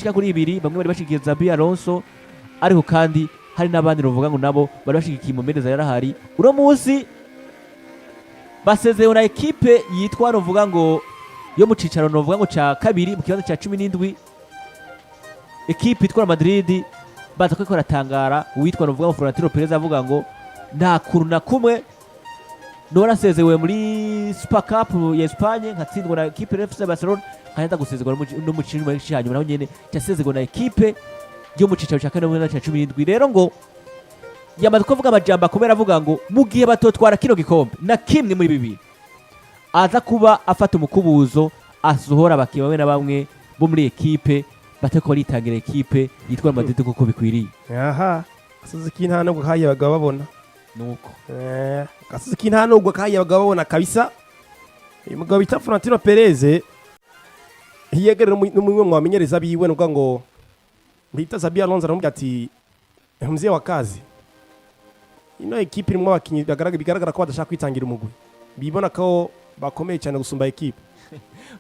ishika kuri ibiri. Bamwe bari bashigikiye Xabi Alonso, ariko kandi hari n'abandi bavuga ngo nabo bari bashigikiye umumenyereza yarahari. Uno munsi basezewe na ekipe yitwa, novuga ngo, yo mu cicaro, novuga ngo, ca kabiri, mu kibanza ca 17, ekipe itwara Madrid. Baza ko baratangara. Uwitwa, novuga ngo, Florentino Perez avuga ngo nta kuntu na kumwe nora asezewe muri Super Cup ya Espagne, nkatsindwa na ekipe ya FC Barcelona, nkahita gusezerwa no mu cicaro cya nyuma, naho nyene cyasezerwa na ekipe yo mu cicaro ca kane, mu kibanza ca 17. Rero ngo yamaze kuvuga amajambo akomera, avuga ngo mu gihe batotwara kino gikombe na kimwe muri bibiri, aza kuba afata umukubuzo, asohora abakinnyi bamwe na bamwe bo muri ekipe batariko baritangira ekipe yitwa Madrid kuko bikwiriye. Aha gasozi k'intanubwo kahiye abagabo babona. Nuko. Gasozi k'intanubwo kahiye abagabo babona kabisa. Uyu mugabo bita Florentino Perez yegerera n'umwe mu bamenyereza biwe, nukuvuga ngo bita Xabi Alonso, aramubwira ati: "Mzee wa kazi, ino ekipe irimo abakinyi bigaragara ko badashaka kwitangira umugwi, bibona ko bakomeye cyane gusumba ekipe."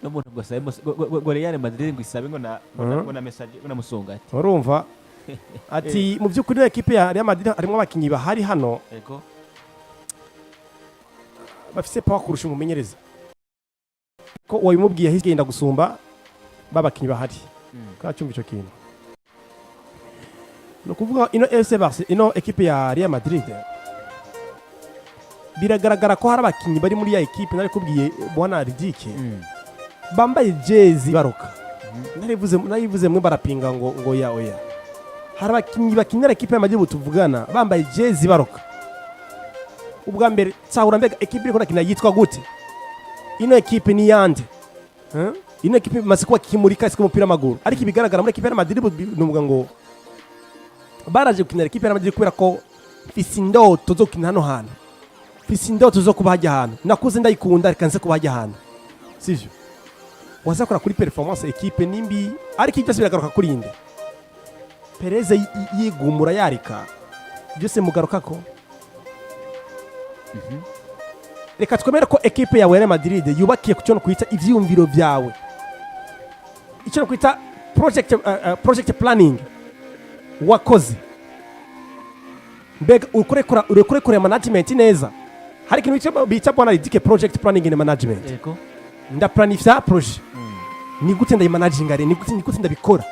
N'umuntu ngo asabe ngo Real Madrid ngo isabe ngo na ngo na message ngo na Musongati. Urumva ati mu by'ukuri ino ekipe ya Real Madrid harimo abakinyi bahari hano bafise power kurusha umumenyereza, ko wabimubwiye ahise genda gusumba babakinyi bahari. Kacyumva ico kintu, ni ukuvuga ino FC Barca, ino ekipe ya Real Madrid, biragaragara ko hari abakinyi bari muri ya ekipe nari kubwiye, bwana Ridike, bambaye jezi baroka. Narivuze mwe barapinga ngo ya oya. Hari abakinyi bakinira ekipe ya Madrid ubu tuvugana bambaye jezi baroka. Ubwa mbere tsahura, mbega ekipe iriko irakina yitwa gute? Ino ekipe ni yande? Huh? Ino ekipe imaze kuba kimurika isi umupira w'amaguru, ariko ibigaragara muri ekipe ya Madrid nuvuga ngo baraje gukinira ekipe ya Madrid kubera ko mfise indoto zo gukina hano hantu, mfise indoto zo kuba hajya ahantu nakuze ndayikunda, reka nze kuba hajya ahantu, sivyo? Wazakora kuri performance ekipe nimbi, ariko ibyo byose biragaruka kuri inde? Perez yigumura yarika byose mugarukako. Reka twemere ko ekipe yawe Real Madrid yubakiye ku cyo kwita ivyiyumviro byawe, icyo kwita project planning wakoze. Mbega urikurekura management neza? Hari ikintu bita, bwana Ridike, project planning and management. Ndaplanifya projet, ni gute ndayimanaginga rero? Ni gute ndabikora?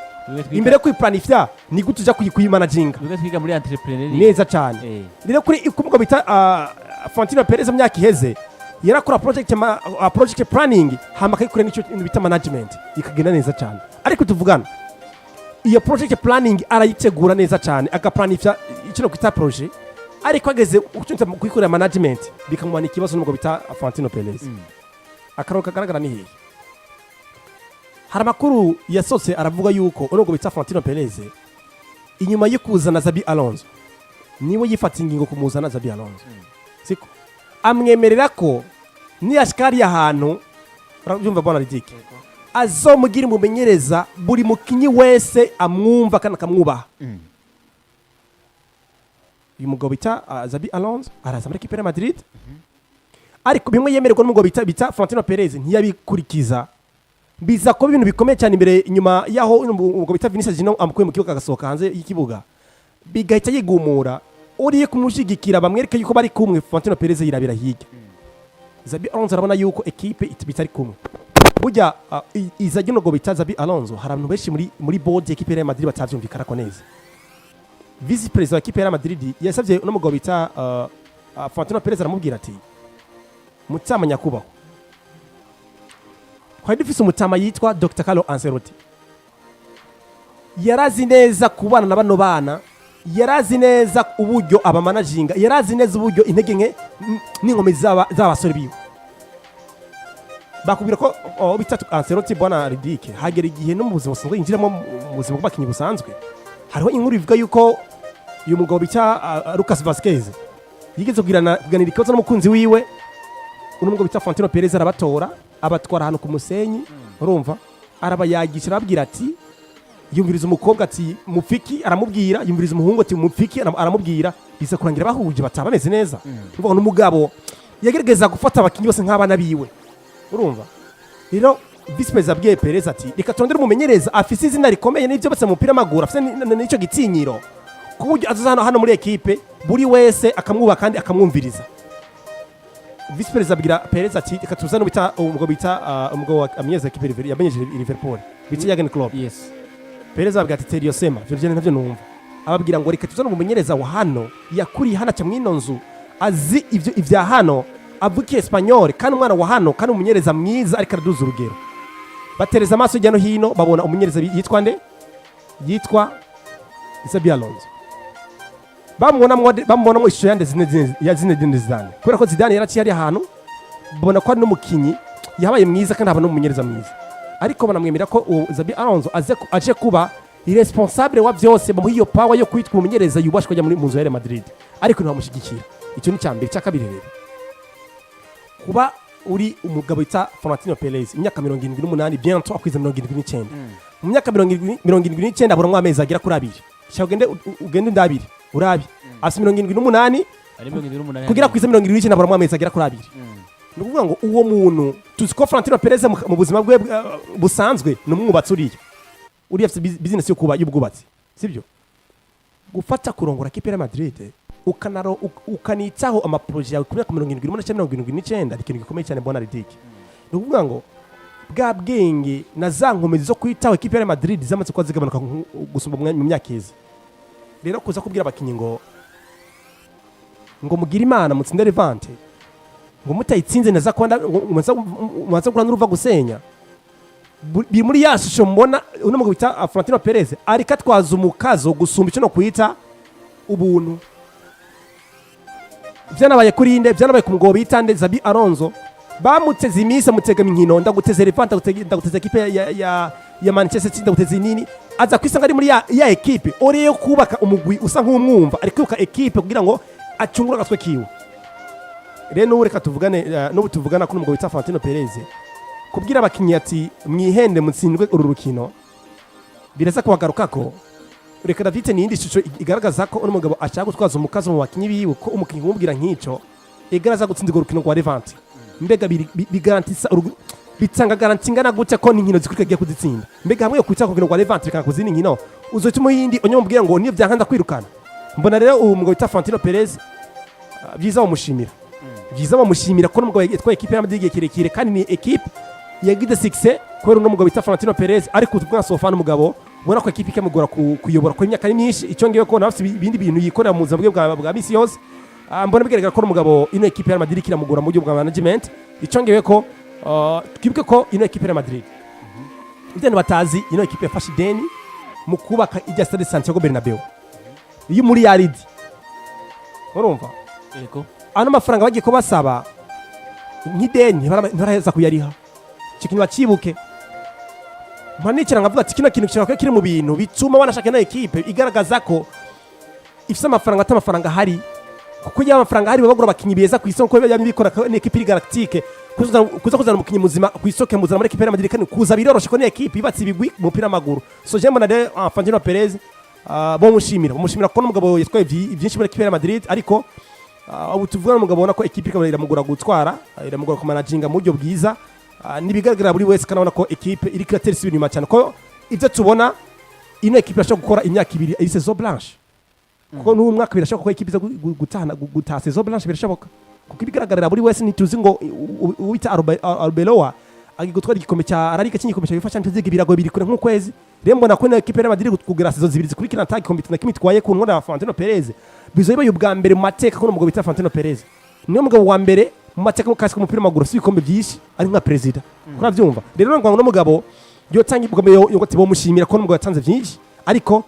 Imbere yo kuyiplanifya, ni gute uja kuyimanaginga? Bimwe twiga muri entrepreneur. Neza cyane. Rero kuri kumugabo bita Florentino Perez, mu myaka iheze yarakora project planning, hama akayikora n'icyo bita management, ikagenda neza cyane. Ariko tuvugana iyo project planning arayitegura neza cyane, agaplanifya icyo kwita projet, ariko ageze ucyo kuyikorera management bikamuhana ikibazo n'ubwo bita Florentino Perez. Akararo kagaragara ni hehe? Hari amakuru yasose aravuga yuko urwo bita Florentino Perez, inyuma yo kuzana Xabi Alonso, niwe yifata ingingo kumuzana Xabi Alonso, siko amwemerera ko niyashika hariya hantu, urabyumva bwana Ridike, azomugira umumenyereza buri mukinyi wese amwumva kandi akamwubaha. Uyu mugabo bita Xabi Alonso araza muri ekipe ya Madrid, ariko bimwe yemererwa n'umugabo bita Florentino Perez ntiyabikurikiza, biza kuba ibintu bikomeye cyane imbere inyuma yaho umugabo bita Vinicius Junior amukuye mu kibuga, agasohoka hanze y'ikibuga, bigahita yigumura uriye kumushyigikira bamwereke yuko bari kumwe. Florentino Perez yirabira hirya. Xabi Alonso arabona yuko ekipe bitari kumwe. Burya iza ry'umugabo bita Xabi Alonso, hari abantu benshi muri board y'ekipe ya Real Madrid batavyumvikana ko neza. Vice président wa ekipe ya Real Madrid yasabye uno mugabo bita Florentino Perez, aramubwira ati: "Mutama nyakubahwa, twari dufise umutama yitwa Dr Carlo Ancelotti, yarazi neza kubana na bano bana, yarazi neza uburyo abamanaginga, yarazi neza uburyo intege nke n'inkomezi z'abasore biwe." Bakubwira ko bita Ancelotti, bwana Ridike, hagera igihe no mu buzima busanzwe yinjiramo, mu buzima bw'abakinnyi busanzwe. Hariho inkuru ivuga yuko uyu mugabo bita Lucas Vazquez yigeze kuganira ikibazo n'umukunzi wiwe. Uno mugabo bita Florentino Perez arabatora, abatwara ahantu ku musenyi, urumva, arabayagisha, arababwira ati: "Yumviriza umukobwa," ati: "Mufiki?" Aramubwira. Yumviriza umuhungu, ati: "Mufiki?" Aramubwira. Biza kurangira bahuje, bataba bameze neza. Urumva n'umugabo yagerageza gufata abakinnyi bose nk'abana biwe. Urumva rero Vice perezida abwiye Perez ati: "Reka turondere umumenyereza afise izina rikomeye n'ibyo bose mu mupira w'amaguru, afise n'icyo gitinyiro, ku buryo azoza hano muri ekipe buri wese akamwubaha kandi akamwumviriza." Vice perezida abwira Perez ati: "Reka tuzane bita umugabo bita umugabo amenyereza ekipe yamenyeje Liverpool, bita Jurgen Klopp." Perez ababwira ati: "Terio sema ivyo vyene ntavyo numva." Ababwira ngo: "Reka tuzane umumenyereza wa hano, yakuriye hano, aca mw'ino nzu, azi ivyo ivya hano, avuga Espagnol, kandi umwana wa hano, kandi umumenyereza mwiza ariko araduza urugero." Batereza amaso hirya no hino, babona umumenyereza yitwa nde? Yitwa Xabi Alonso. Bamubonamwo ishusho yande ya Zinedine Zidane, kubera ko Zidane yaraciye ari ahantu, babona ko ari n'umukinyi yabaye mwiza kandi aba n'umumenyereza mwiza, ariko banamwemera ko uwo Xabi Alonso aje kuba irresponsable wa byose, bamuha iyo power yo kwitwa umumenyereza yubashwe ajya muri mu nzu ya Real Madrid, ariko ntibamushyigikira. Icyo ni icya mbere. Icya kabiri rero, kuba uri umugabo wita Florentino Perez, imyaka 78, bientôt akwiza 79, mu myaka 79 aburamwo amezi agera kuri 2. Shaka ugende ugende ndabiri urabi afite 78. Ari 78. Kugira kwiza 79 aburamwo amezi agera kuri 2. Ni ukuvuga ngo uwo muntu, tuzi ko Florentino Perez mu buzima bwe busanzwe ni umwubatsi. Uriya afite business yo kuba y'ubwubatsi, sibyo? Gufata kurongora kipe ya Madrid, ukanitaho ama projets yawe ku myaka 78 cyangwa 79 ni ikintu gikomeye cyane, bona Ridike. Ni ukuvuga ngo bwa bwenge na za nkomezi zo kwitaho ekipe ya Madrid zamaze kuba zigabanuka gusumba mu myaka iza. Rero kuza kubwira abakinnyi ngo mugire Imana mutsinde Levante, ngo mutayitsinze naza kuba mumaze guhura n'uruva gusenya, biri muri ya shusho mbona uno mugabo bita Florentino Perez ariko atwaza umukazo gusumba icyo no kwita ubuntu. Byanabaye kuri inde? Byanabaye ku mugabo bita nde? Xabi Alonso. Bamuteze iminsi, amutega inkino: "Ndaguteze Levante, ndaguteze ekipe ya Manchester City, ndaguteze inini." Aza kwisanga ari muri ya ekipe ore yo kubaka umugwi usa nk'umwumva ari kwibuka ekipe kugira ngo acungure agatwe kiwe. Rero n'ubu reka tuvugane, n'ubu tuvugana kuri umugabo bita Florentino Perez, kubwira abakinnyi ati: "Mwihende mutsindwe uru rukino," biraza kubagarukako. Reka David, ni iyindi shusho igaragaza ko uno mugabo ashaka gutwaza umukazo mu bakinnyi biwe, ko umukinnyi kumubwira nk'ico igaragaza gutsinda urwo rukino rwa Levante, mbega bigarantisa bitanga garantie ingana gute ko n'inkino zikurikira agiye kuzitsinda? Mbega hamwe yo kwita ku rukino rwa Levante bikanga ku zindi nkino, uzotuma yindi onyamubwira ngo niyo byanka kwirukana? Mbona rero uwo mugabo bita Florentino Perez, byiza bamushimira, byiza bamushimira ko n'umugabo yatwaye ekipe ya Madrid igihe kirekire, kandi ni ekipe yagize succès kubera uno mugabo bita Florentino Perez. Ariko bwa sofa n'umugabo ubona ko ekipe ikamugora kuyobora ko imyaka ari myinshi. Icyo ngiye ko nawe afite ibindi bintu yikorera mu buzima bwe bwa misi yose. Mbona bigaragara ko n'umugabo ino ekipe ya Madrid kiramugora mu buryo bwa management. Icyo ngiye ko twibuke ko ino ekipe ya Madrid, ibyo batazi, ino ekipe yafashe ideni mu kubaka ijya stade Santiago Bernabeu iyo muri yaridi, urumva? Yego. Ano mafaranga bagiye ko basaba nk'ideni, ntibaraheza kuyariha. Icyo kintu bacibuke. Mpanicara nkavuga ati kino kintu gishobora kuba kiri mu bintu bituma wanashaka ino ekipe igaragaza ko ifise amafaranga ata amafaranga ahari, kuko iyo amafaranga ahari baba bagura abakinnyi beza ku isoko, kuko biba bikora ko ni ekipe iri galactique. Kuza kuzana umukinnyi muzima ku isoko, muzana muri ekipe ya Madrid, kandi kuza biroroshe ko ni ekipe yubatse ibigwi mu mupira w'amaguru. So je mbona rero Florentino Perez, bomushimira ko n'umugabo yatwaye byinshi muri ekipe ya Madrid, ariko ubu tuvuga n'umugabo ubona ko ekipe ikaba iramugora gutwara, iramugora kumanaginga mu buryo bwiza. Nibigaragarira buri wese kandi abona ko ekipe iri kiratera isubira inyuma cyane, ko ibyo tubona ino ekipe irashobora gukora imyaka 2 ari saison blanche, kuko n'ubu mwaka birashoboka ko ekipe iza gutaha saison blanche, birashoboka, kuko ibigaragarira buri wese ntituzi ngo uwita Arbeloa agiye gutwara igikombe cya La Liga cy'igikombe cya UEFA Champions League, biragoye, biri kure nk'ukwezi. Rero mbona ko ino ekipe ya Madrid kugera saison 2 zikurikirana ata gikombe na kimwe itwaye ku nkora ya Florentino Perez, bizoba ubwa mbere mu mateka ko umugabo bita Florentino Perez niwe mugabo wa mbere mu mateka mu kasi k'umupira w'amaguru afite ibikombe byinshi ari nka perezida. Urabyumva rero ngo uno mugabo yotanga igikombe, yo bomushimira ko n'umugabo yatanze byinshi, ariko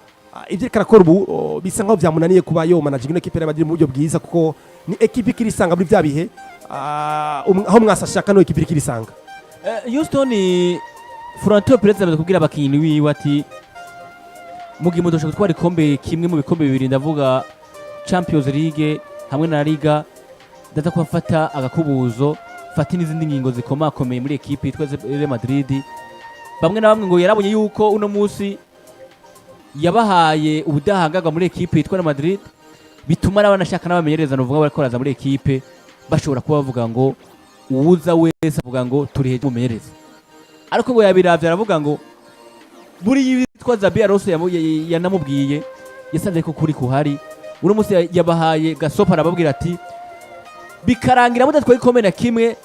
ibyo ariko arakora ubu bisa nkaho byamunaniye kuba yo managing ino ekipe ya Madrid mu buryo bwiza, kuko ni ekipe ikirisanga muri bya bihe aho mwasashaka no ekipe ikirisanga. Houston, Florentino Perez amaze kubwira abakinyi wiwe ati: "Mugihe mudoshobora gutwara ikombe kimwe mu bikombe bibiri, ndavuga Champions League hamwe na Liga, ndaza kubafata agakubuzo, fata n'izindi ngingo zikomakomeye muri ekipe yitwa Real Madrid." Bamwe na bamwe ngo yarabonye yuko uno munsi yabahaye ubudahangarwa muri ekipe yitwa Real Madrid, bituma n'abanashaka n'abamenyereza nuvuga bariko baraza muri ekipe bashobora kuba bavuga ngo uwuza wese avuga ngo turi hejuru umumenyereza. Ariko ngo yabiravye aravuga ngo buri yitwa Xabi Alonso yanamubwiye yasanze ko kuri kuhari. Uno munsi yabahaye gasopa, arababwira ati bikarangira mudatwaye igikombe na kimwe,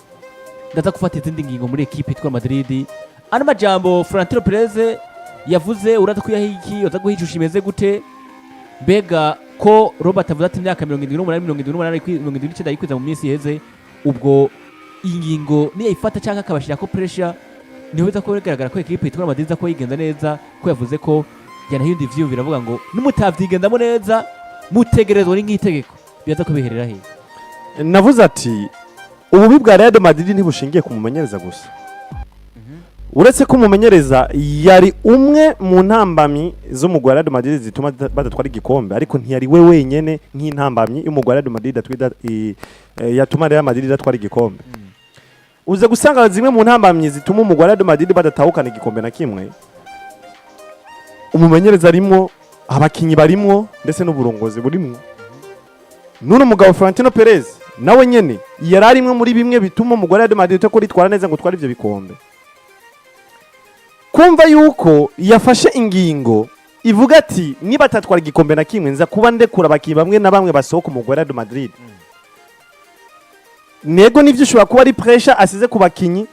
ndaza gufata izindi ngingo muri ekipe yitwa Madrid. Ano majambo Florentino Perez yavuze, uraza kuyaha iki? Uza guha ishusho imeze gute? Mbega ko Robert avuze ati imyaka 78, 78, 79 yikwiza mu minsi iheze, ubwo iyi ngingo niyayifata cyangwa akabashyira ko pressure, niho biza ko bigaragara ko ekipe yitwa Madrid iza ko yigenza neza, ko yavuze ko yanahinduye ivyiyumviro, avuga ngo nimutavyigendamo neza mutegerezwa, ni nk'itegeko, biraza ko biherera hehe? Navuze ati ububi bwa Real Madrid ntibushingiye ku mumenyereza gusa, uretse ko umumenyereza yari umwe mu ntambamyi z'umugwi wa Real Madrid zituma badatwara igikombe, ariko ntiyari we wenyene nk'intambamyi y'umugwi wa Real Madrid yatuma Real Madrid idatwara igikombe. Uza gusanga zimwe mu ntambamyi zituma umugwi wa Real Madrid badatahukana igikombe na kimwe, umumenyereza arimwo, abakinyi barimwo, ndetse n'uburongozi burimwo. Nuno mugabo Florentino Perez nawe nyene yari arimwe muri bimwe bituma umugwi wa Real Madrid utakora itwara neza ngo utware ivyo bikombe. Kumva yuko yafashe ingingo ivuga ati niba atatwara igikombe na kimwe, nza kuba ndekura abakinyi bamwe na bamwe basohoka umugwi wa Real Madrid. Nego nivyo, ushobora kuba ari pressure asize ku bakinyi,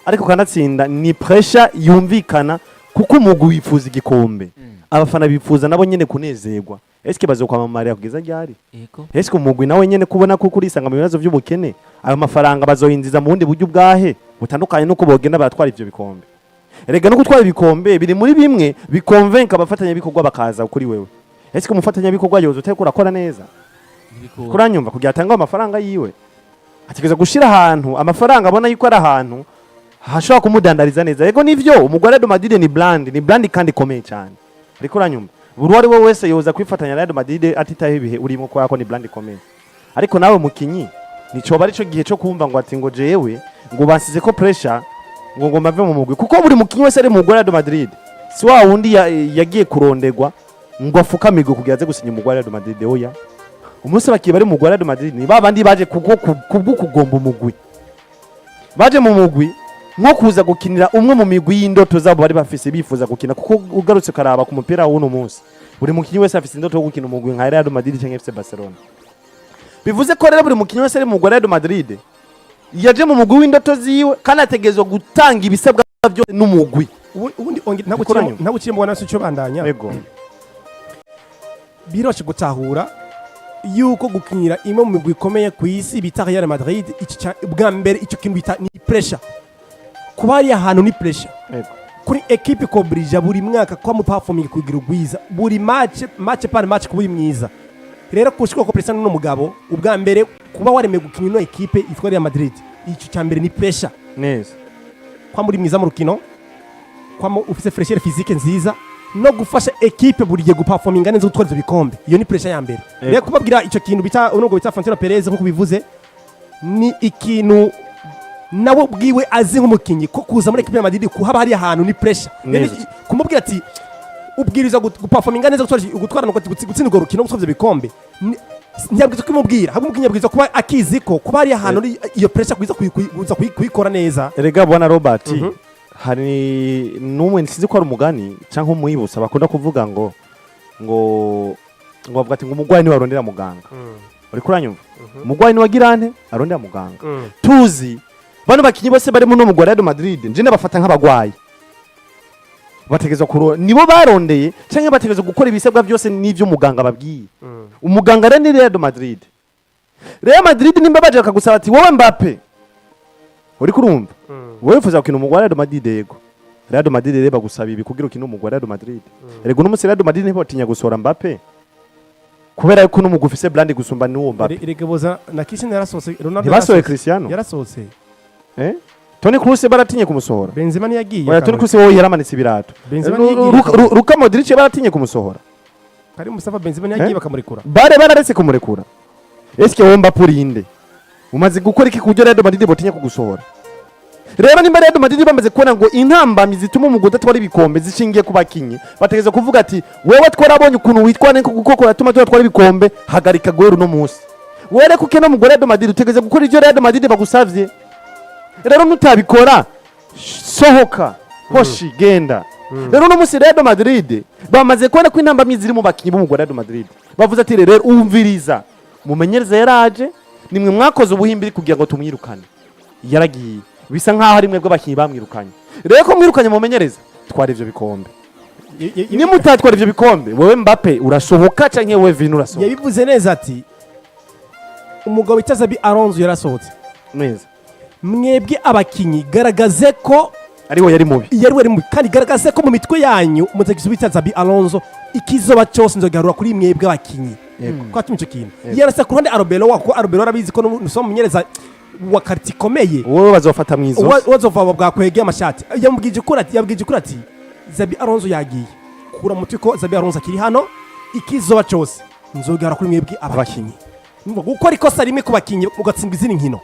ariko kanatsinda ni pressure yumvikana, kuko umugwi wifuza igikombe, abafana bifuza nabo nyene kunezerwa. Eske bazokwamamarira kugeza ryari? Eske umugwi nawe nyene kubona ko urisanga mu bibazo by'ubukene, ayo mafaranga bazoyinjiza mu bundi buryo bwahe butandukanye nuko bogenda baratwara ivyo bikombe? Erega no gutwara ibikombe biri muri bimwe bikonvenka abafatanyabikorwa bakaza kuri wewe. Eske umufatanyabikorwa yoza utariko urakora neza? Ntibikunda. Kuranyumva, kugira atange amafaranga yiwe ategereza gushira ahantu amafaranga abona yuko ari ahantu hashobora kumudandariza neza. Yego nivyo, umugwi wa Real Madrid ni brand, ni brand kandi ikomeye cyane, ariko uranyumva, buri uwo ari we wese yoza kwifatanya na Real Madrid atitaye ibihe urimo, kubera ko ni brand ikomeye. Ariko nawe mukinyi, nicoba arico gihe cyo kumva ngo ati ngo jewe ngo bansize ko pressure ngo mave mu mugwi, kuko buri mukinyi wese ari mu mugwi wa Real Madrid si wa wundi yagiye kurondegwa ngo afukamirwe kugira aze gusinya umugwi wa Real Madrid. Oya, umunsi abakinnyi bari mu mugwi wa Real Madrid ni babandi baje kuko kubwo kugomba umugwi, baje mu mugwi nko kuza gukinira umwe mu migwi y'indoto zabo bari bafise bifuza gukina. Kuko ugarutse ukaraba ku mupira w'uno munsi, buri mukinyi wese afise indoto yo gukina umugwi nka Real Madrid cyangwa FC Barcelona. Bivuze ko rero buri mukinyi wese ari mu mugwi wa Real Madrid yaje mu mugwi w'indoto ziwe, kandi ategerezwa gutanga ibisabwa byose n'umugwi. Ubundi ntabwo Bikoranye. Ntabwo ukiri mbona icyo bandanya. Yego. Biroshe gutahura yuko gukinira imwe mu migwi ikomeye ku isi bita Real Madrid, iki bwa mbere icyo kintu bita ni pressure. Kuba hariya ahantu ni pressure kuri ekipe ikobrija buri mwaka kwa mu performing kugira ugwiza buri match, match par match, kuba uri mwiza. Rero kushika ko pressure n'uno mugabo, ubwa mbere kuba waremeye gukina ino ekipe yitwa Real Madrid, icyo cya mbere ni pressure. Kwa muri mwiza mu rukino, kwa ufise fraîcheur physique nziza, no gufasha ekipe buri gihe guperforminga neza, gutwara ivyo bikombe, iyo ni pressure ya mbere. Rero kubabwira icyo kintu bita uno bita Florentino Perez, nkuko bivuze, ni ikintu nawe ubwiwe azi nk'umukinyi ko kuza muri ekipe ya Madrid, kuhaba hari ahantu ni pressure. Rero kumubwira ati ubwiriza guperforminga neza, gutwara no gutsinda urwo rukino, gutwara ivyo bikombe, ntiyabwirizwa kubimubwira, ahubwo umukinyi abwirizwa kuba akizi ko kuba hari ahantu iyo pressure kuza kuyikora neza. Erega bwana Robert, hari n'umwe nsizi ko ari umugani cyangwa umwibutsa bakunda kuvuga ngo bavuga ati ngo umugwayi niwe arondera muganga. Uriko uranyumva? Umugwayi niwe agira ante? Arondera muganga. Tuzi bano bakinyi bose bari muri uno mugwi wa Real Madrid, nje ndabafata nk'abagwayi bategerezwa kuro nibo barondeye cyangwa bategerezwa gukora ibisabwa byose n'ivyo muganga babwiye. Umuganga rero ni Real Madrid. Real Madrid nimba baje bakagusaba ati wowe Mbappe, uriko urumva, wowe wifuza gukina umugwi wa Real Madrid? Yego. Real Madrid rero bagusaba ibi kugira ukine umugwi wa Real Madrid. Erega uno munsi Real Madrid ntibotinya gusohora Mbappe, kubera yuko n'umugwi ufise brand gusumba n'uwo Mbappe. Erega boza na Cristiano yarasohotse, Ronaldo Ntibasohoye yarasohotse. Cristiano? Yarasohotse. Eh, Toni Kroos baratinye kumusohora. Benzema ntiyagiye. Oya, Toni Kroos wowe yaramanitse ibirato. Benzema ntiyagiye. Luka Modric baratinye kumusohora. Karim Mustafa Benzema ntiyagiye Eh? bakamurekura. Bare bararetse kumurekura. Eske wowe Mbappe urinde umaze gukora iki kuburyo Real Madrid botinya kugusohora? Rero nimba Real Madrid bamaze kubona ngo intambamyi zituma umugwi udatwara ibikombe zishingiye ku bakinyi, bategereza kuvuga ati wewe twarabonye ukuntu witwara niko kuko kuratuma tudatwara ibikombe, hagarika guhera uno munsi. Wewe reko ukena umugwi wa Real Madrid, utegereza gukora ivyo Real Madrid bagusavye. Rero nutabikora, sohoka. Hoshi genda. Rero uno munsi Real Madrid bamaze kubona ko intambamyi ziri mu bakinyi b'umugwi wa Real Madrid. Bavuze ati: "Rero umviriza, mumenyereza yaraje, nimwe mwakoze ubuhimbiri kugira ngo tumwirukane, yaragiye, bisa nkaho ari mwebwe abakinyi bamwirukanye. Rero ko mwirukanye mumenyereza, twara ivyo bikombe. Nimutatwara ivyo bikombe, wewe Mbappe urasohoka canke wewe Vini urasohoka." Yabivuze neza ati umugabo bita Xabi Alonso yarasohotse. Neza. Mwebwe abakinyi, garagaze ko ariwe yari mubi. Yari wari mubi, kandi garagaze ko mu mitwe yanyu muzagize bita Xabi Alonso, ikizoba cyose nzogarura kuri mwebwe abakinyi. Ko atumye icyo kintu yarasa ku ruhande Arbeloa, kuko Arbeloa arabizi ko nusoma umumenyereza wa qualité ikomeye. Wowe bazofata mwizo. Wazova bwakwegeye amashati. Yamubwije ukuri ati Xabi Alonso yagiye, kura mutwe ko Xabi Alonso akiri hano, ikizoba cyose nzogara kuri mwebwe abakinyi. Numva gukora ikosa rimwe ku bakinyi mugatsindwa izindi nkino,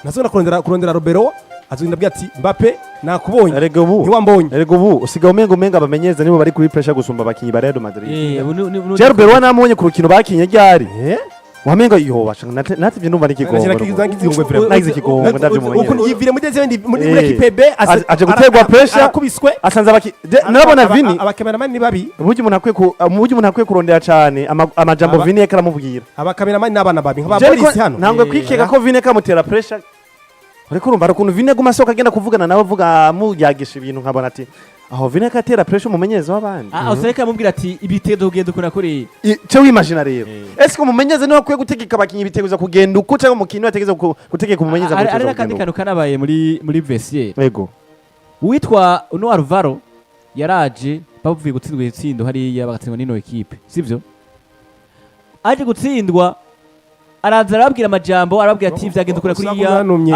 nazo kurondera Arbeloa, azogenda abwira ati: "Mbappe, nakubonye." Erega ubu Ntiwambonye. Erega ubu usigaye umenga abamenyereza nibo bari kuri pressure gusumba abakinyi ba Real Madrid. Ubu Gerard Beroa namubonye ku rukino bakinye ryari, Eh? wamenga yoba natevye ndumva n'ikigongo. Nagize vraiment. Nagize ikigongo ndavyo. Ukuntu yivire muri deuxième muri équipe B. Aje guterwa pressure. Arakubiswe. Asanze abaki narabona Vini. Abakameramani ni babi. Burya umuntu akwiye kurondera cane amajambo Vini yariko aramubwira. Abakameramani n'abana babi nk'aba Je ariko polisi hano. ntangwe kwikeka ko Vini kamutera pressure. Uriko urumva hari ukuntu Vini aguma asohoka agenda kuvugana nawe, avuga amuyagisha ibintu, nkabona ati aho Vini akatera pressure umumenyereza w'abandi. Ah, usanga amubwira ati ibitego kugenda ukuna kuri. Ce wimagina rero, ese ko umumenyereza niwe akwiye gutegeka abakinyi biteguza kugenda uko, cyangwa umukinyi niwe ategeza gutegeka umumenyereza Hari gutegeza n'akandi kugenda kantu kanabaye muri vestiaire. uko? Yego. Uwitwa uno Alvaro yaraje bavuye gutsindwa itsindo hariya, bagatsindwa n'ino ekipe, sivyo? Aje gutsindwa, araza arababwira amajambo, arababwira ati vyagenze ukura kuriya. Yanumye.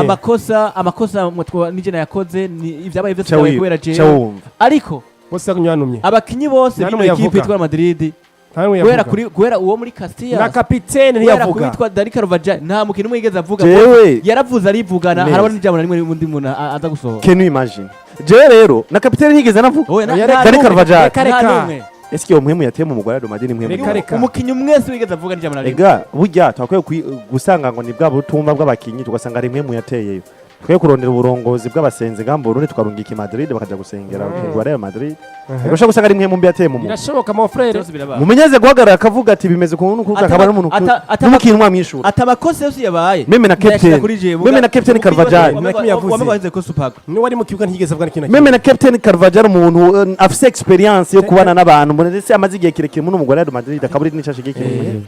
Amakosa nije nayakoze, ni ibyabaye byose Ca byabaye kubera ca jewe. wumva. Ariko Bose yanumye. abakinyi bose Nta b'ino n'umwe ekipe yavuga. yitwa Madrid, Nta n'umwe guhera yavuga. kuri guhera uwo muri Na Castilla, kapitene guhera ntiyavuga. kuwitwa Dani Carvajal, nta mukino umwe yigeze avuga. Jewe Yaravuze arivugana. Neza. Harabona n'ijambo na rimwe undi muntu aza gusohora. Can you imagine? Jewe rero na kapitene ntiyigeze anavuga. Oya, Oya, nta Dani n'umwe. Carvajal. Reka, Nta reka. n'umwe. Ese iyo mpwemu yateye mu mugore wa Madrid, ni mpwemu? Reka, reka. Umukinyi umwese wigeze avuga n'ijambo na rimwe. Ega burya twakwiye gusanga ngo ni bwa butumwa bw'abakinyi, tugasanga ari mpwemu yateyeyo. Tukwiye kurondera uburongozi bw'abasenzi nga mu Burundi, tukarungika i Madrid bakaja gusengera umugwi wa Real Madrid. Ega ushobora gusanga ari mpwemu mbi yateye mu mugwi. Birashoboka, mon frère. Byose birabaye. Mumenyeze guhagarara akavuga ati bimeze ukuntu n'ukuntu, akaba n'umuntu n'umukinyi mwamwishura. Ata amakosa yose yabaye Même na ndayashira captain. kuri jewe. Même na captain Carvajal. Nakimwe yavuze. Wamwe ko Supago. Niwe wari mu kibuga ntiyigeze avuga n'ikintu na Même kimwe. na captain Carvajal, umuntu afise experience yo kubana n'abantu, mbona ndetse amaze igihe kirekire muri umugwi wa Real Madrid, akaba ari n'icyo ashigikiye.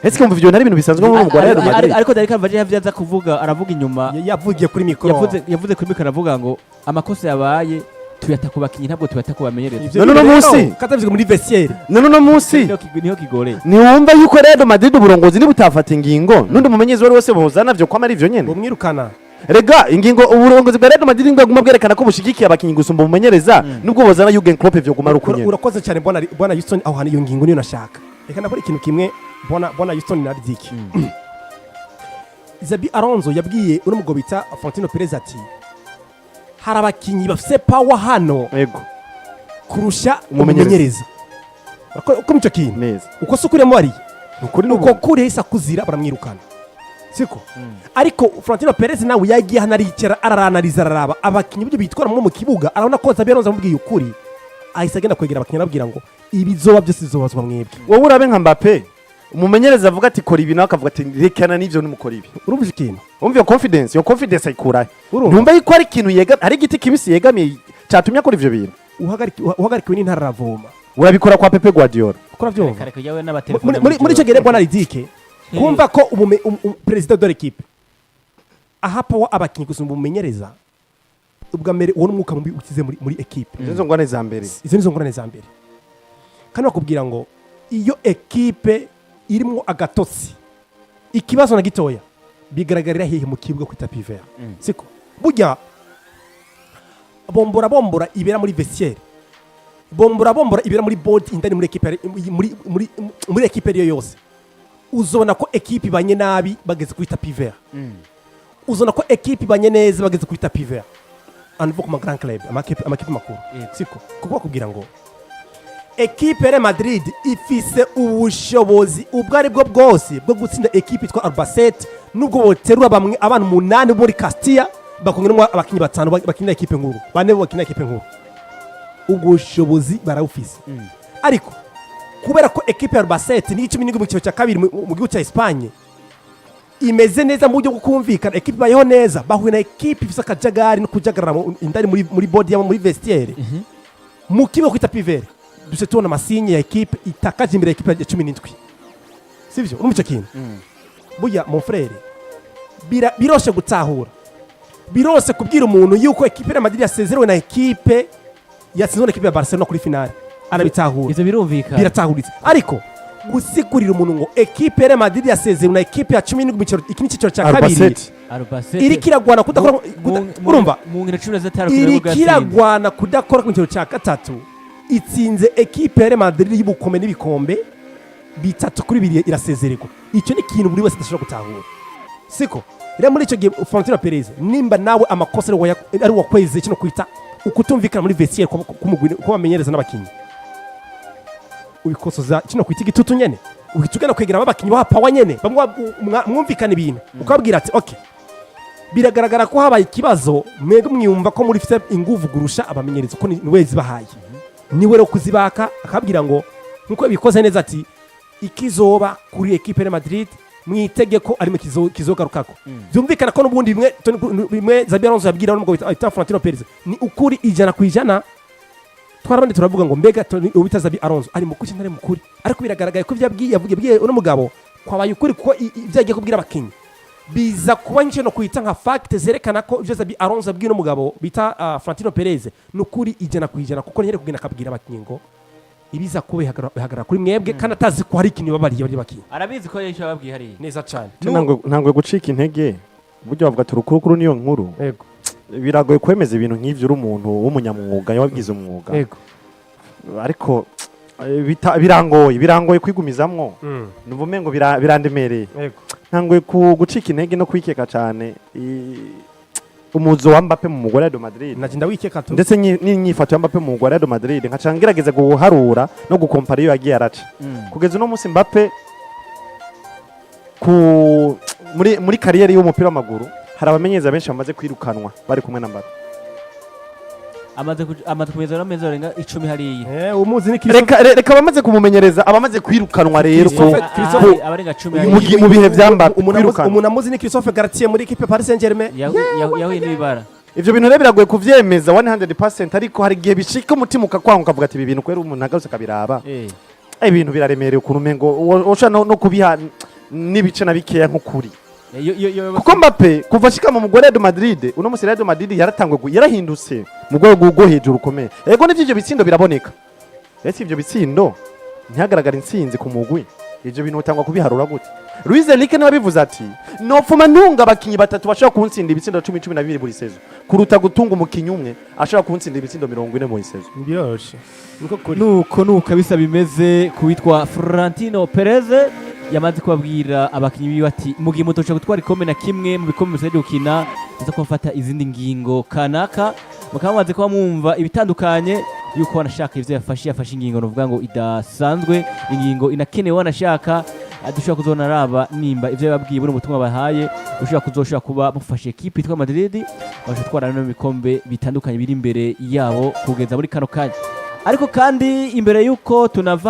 Ese kumva ivyo ntari ibintu bisanzwe muri umugwi wa Real Madrid? Ariko Dani Carvajal yavye aza kuvuga, aravuga inyuma. Yavugiye kuri mikoro. Yavuze kuri mikoro, aravuga ngo amakosa yabaye tuyata ku bakinyi, ntabwo tuyata ku bamenyereza. Ivyo None uno rero, munsi? Katavuze muri vestiaire. None uno munsi Niho kigoreye. Ntiwumva yuko Real Madrid uburongozi nibutafata ingingo, n'undi mumenyezi wari wese buzana vyo kwama ari ivyo nyene? Bumwirukana. Rega ingingo, uburongozi bwa Real Madrid bwaguma bwerekana ko bushigikiye abakinyi gusumba umumenyereza, nubwo bozana Jurgen Klopp vyo guma ari uko nyene. Urakoze cyane, bwana Houston. Aho hantu iyo ngingo niyo nashaka. Reka nakora ikintu kimwe, bwana Houston na Ridiki. Xabi Alonso yabwiye uno mugabo bita Florentino Perez ati hari abakinyi bafise power hano kurusha Umumenyereza. umumenyereza. Uko icyo kintu Neza. uko si ukuri yamubariye? Ukuri. Uko kuri yahise akuzira, baramwirukana, siko? Ariko Florentino Perez nawe yagiye hano, aricara, araranariza, araraba abakinyi ibyo bitwaramo mu kibuga, arabona ko Xabi Alonso amubwiye ukuri, ahise agenda kwegera abakinyi arababwira ngo ibizoba byose bizobazwa mwebwe. Wowe urabe nka Mbappe, umumenyereza avuga ati kora ibi, nawe akavuga ati rekana n'ivyo, nimukora ibi. Urumva ikintu? Umva iyo confidence ayikurahe? Urumva? Ntumva yuko hari ikintu yega, hari igiti kibisi yegamiye cyatumye akora ivyo bintu? Uhagarikiwe n'intara aravoma. Urabikora kwa Pepe Guardiola. Uko urabyumva? Reka yawe n'abatelefone. Muri icyo gihe, bwana Ridike, kumva ko perezida de l'équipe aha power abakinyi gusumba umumenyereza, ubwa mbere uwo n'umwuka mubi ukize muri ekipe. Izo nizo ngwane za mbere. Izo nizo ngorane za mbere. Kandi bakubwira ngo iyo ekipe irimo agatotsi, ikibazo na gitoya, bigaragarira hehe? Mu kibuga, ku tapis vert, siko? Burya bombora bombora ibera muri vestiaire, bombora bombora ibera muri board indani muri ekipe, muri ekipe ariyo yose, uzobona ko ekipe ibanye nabi bageze kuri tapis vert, uzobona ko ekipe ibanye neza bageze kuri tapis vert. Anuvo ku ma grand club, amakipe makuru, siko? Kuko bakubwira ngo ekipe ya Real Madrid ifise ubushobozi ubwo ari bwo bwose bwo gutsinda ekipe yitwa Albacete, nubwo boterura bamwe abantu umunani bo muri Castilla, bakongeramo abakinnyi batanu bakinira ekipe nkuru, bane bo bakinira ekipe nkuru. Ubwo bushobozi barabufise, ariko kubera ko ekipe ya Albacete ni 17 mu cyiciro cya kabiri mu gihugu cya Espagne, imeze neza mu buryo bwo kumvikana, ekipe ibayeho neza, bahuye na ekipe ifise akajagari no kujagarara indani muri body yabo, muri vestiaire, mu kibuga kwita pivere. Duce tubona ama signes ya ekipe itakaje imbere ya ekipe ya 17, sivyo? Urumva ico kintu burya, mon frère, biroshe gutahura, birose kubwira umuntu yuko ekipe ya Madrid yasezerewe na ekipe yatsinzwe na ekipe ya Barcelona kuri finale, arabitahura. Ivyo birumvikana. Biratahuritse, ariko gusigurira umuntu ngo ekipe ya Real Madrid yasezerewe na ekipe ya 17 mu cyiciro, iki ni icyiciro cya kabiri, Albacete. Albacete. Iriko iragwana kudakora urumva, Mu nkino 15 iriko iragwana kudakora ku cyiciro cya gatatu, itsinze ekipe ya Real Madrid y'ubukome n'ibikombe 3-2, irasezererwa. Icyo ni ikintu buri wese adashobora gutahura, siko? Rero muri icyo gihe Florentino Perez, nimba nawe amakosa ari uwakweze kino kwita ukutumvikana muri vestiaire kw'abamenyereza n'abakinnyi, ubikosoza kino kwita igitutu nyene, uhita ugana kwegera abakinnyi baha power nyene, bamwe mwumvikana ibintu, ukababwira ati: "Okay, biragaragara ko habaye ikibazo, mwebwe mwiyumva ko muri fite inguvu kurusha abamenyereza, ko ni we zibahaye, niwe rero kuzibaka." Akabwira ngo nkuko bikoze neza ati: "Ikizoba kuri ekipe ya Madrid mwitege ko ari mu kizogarukako." Byumvikana ko n'ubundi bimwe bimwe Xabi Alonso yabwira n'umugabo bita Florentino Perez ni ukuri 100%. Twarabandi turavuga ngo mbega uwo bita Xabi Alonso ari mukuri cyangwa ari mukuri, ariko biragaragaye ko ibyo yabwiye, yavugiye yabwiye uno mugabo kwabaye ukuri, kuko ibyo yagiye kubwira abakinnyi biza kuba nk'icyo no kwita nka fact zerekana ko ibyo Xabi Alonso yabwiye uno mugabo bita Florentino Perez ni ukuri 100%, kuko ntiyari kugenda akabwira abakinnyi ngo ibiza kuba bihagarara kuri mwebwe kandi atazi ko hari ikintu babariye bari bakinnyi. Arabizi ko hari icyo bababwiye hariya. Neza cyane. Ntangwe gucika intege. Burya bavuga ati urukurukuru niyo nkuru. Biragoye kwemeza ibintu nk'ivyo uri umuntu w'umunyamwuga wabigize umwuga. Ariko birangoye kwigumizamwo. Numva umengo birandemereye. Ntanguye ku gucika intege no kwikeka cyane umuzo wa Mbappe mu mugore wa Real Madrid. Nagenda wikeka tu. Ndetse n'inyifato ya Mbappe mu mugore wa Real Madrid, nkaca ngerageza guharura no gukompara iyo yagiye araca kugeza uno munsi. Mbappe ku muri carrière y'umupira w'amaguru, hari abamenyereza benshi bamaze kwirukanwa bari kumwe na Mbappe. Amaze kumeza n'amezi arenga 10 hariya. Umuzi ni Christophe. Reka abamaze kumumenyereza, abamaze kwirukanwa rero Christophe- Abarenga 10 Mu hariya. Mu bihe vya Mbappe, Umuntu kwirukanwa. Umuntu amuzi ni Christophe Galtier muri équipe Paris Saint-Germain. Yahuye n'ibibara. Ivyo bintu rero biragoye kuvyemeza 100%, ariko hari igihe bishika umutima ukakwanga, ukavuga ati ibi bintu kwera umuntu agarutse akabiraba, ibintu biraremereye ukuntu umengo ushobora no kubiha n'ibice na bikeya nk'ukuri. Kuko Mbappe kuva ashika mu mugore Real Madrid, uno musi Real Madrid yaratangwe yarahindutse mu rwego rwo hejuru rukomeye. Ego nivyo, ivyo bitsindo biraboneka, ese ivyo bitsindo ntihagaragara intsinzi ku mugwi, ivyo bintu utangwa kubiharura gute? Luis Enrique niwe abivuze ati: "Nopfuma ntunga abakinyi batatu bashobora kuntsinda ibitsindo 10, 12 buri saison kuruta gutunga umukinyi umwe ashobora kuntsinda ibitsindo 40 muri saison." Biroroshe, niko kuri. Nuko bisa bimeze ku witwa Florentino Perez, yamaze kubabwira abakinyi biwe ati: "Mu gihe mutoshobora gutwara ikombe na kimwe mu bikombe musigaje gukina, muza kuba izindi ngingo kanaka." Mukaba mumaze kuba mwumva ibitandukanye yuko wanashaka ivyo yafashe ingingo novuga ngo idasanzwe, ingingo inakenewe, wanashaka dushobora kuzona araba nimba ivyo yababwiye buri mutumwa bahaye ushobora kuzoshobora kuba mufashe ekipe yitwa Madrid babasha gutwara no bikombe bitandukanye biri imbere yabo kugeza muri kano kanya. Ariko kandi imbere yuko tunava